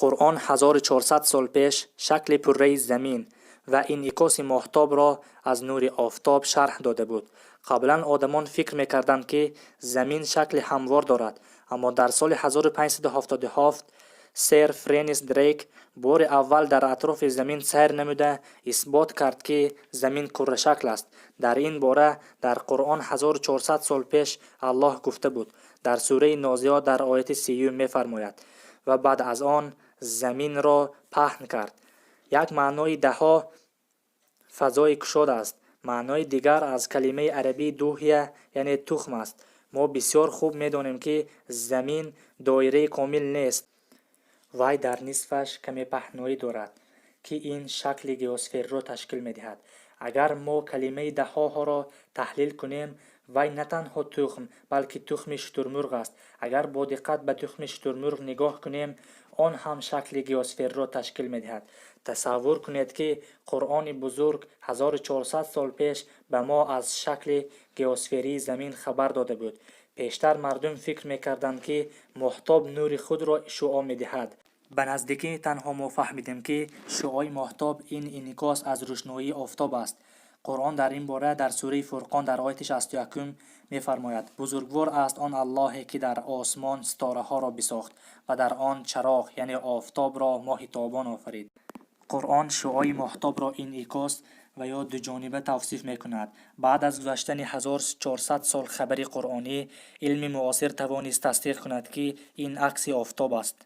Қуръон 1400 сол пеш шакли пурраи замин ва инъикоси моҳтобро аз нури офтоб шарҳ дода буд. Қаблан одамон фикр мекарданд, ки замин шакли ҳамвор дорад, аммо дар соли 1577 сэр Френсис Дрейк бори аввал дар атрофи замин сайр намуда, исбот кард, ки замин куррашакл аст. Дар ин бора дар Қуръон 1400 сол пеш Аллоҳ гуфта буд. Дар сураи Нозиот дар ояти 30-юм мефармояд: «Ва баъд аз он заминро паҳн кард». Як маънои даҳо фазои кушод аст. Маънои дигар аз калимаи арабии дуҳя, яъне тухм аст. Мо бисёр хуб медонем, ки замин доираи комил нест. Вай дар нисфаш каме паҳноӣ дорад, ки ин шакли геосфериро ташкил медиҳад. Агар мо калимаи даҳоҳоро таҳлил кунем, вай на танҳо тухм, балки тухми шутурмурғ аст. Агар бо диққат ба тухми шутурмурғ нигоҳ кунем, он ҳам шакли геосфериро ташкил медиҳад. Тасаввур кунед, ки Қуръони бузург 1400 сол пеш ба мо аз шакли геосферии замин хабар дода буд. Пештар мардум фикр мекарданд, ки моҳтоб нури худро шуъо медиҳад. Ба наздикӣ танҳо мо фаҳмидем, ки шуъои моҳтоб ин инъикос аз рӯшноии офтоб аст. Қуръон дар ин бора дар сураи Фурқон дар ояти 61-ум мефармояд: «Бузургвор аст он Аллоҳе, ки дар осмон ситораҳоро бисохт ва дар он чароғ, яъне офтобро, моҳи тобон офарид». Қуръон шуъои моҳтобро инъикос ва ё дуҷониба тавсиф мекунад. Баъд аз гузаштани 1400 сол хабари қуръонӣ, илми муосир тавонист тасдиқ кунад, ки ин акси офтоб аст.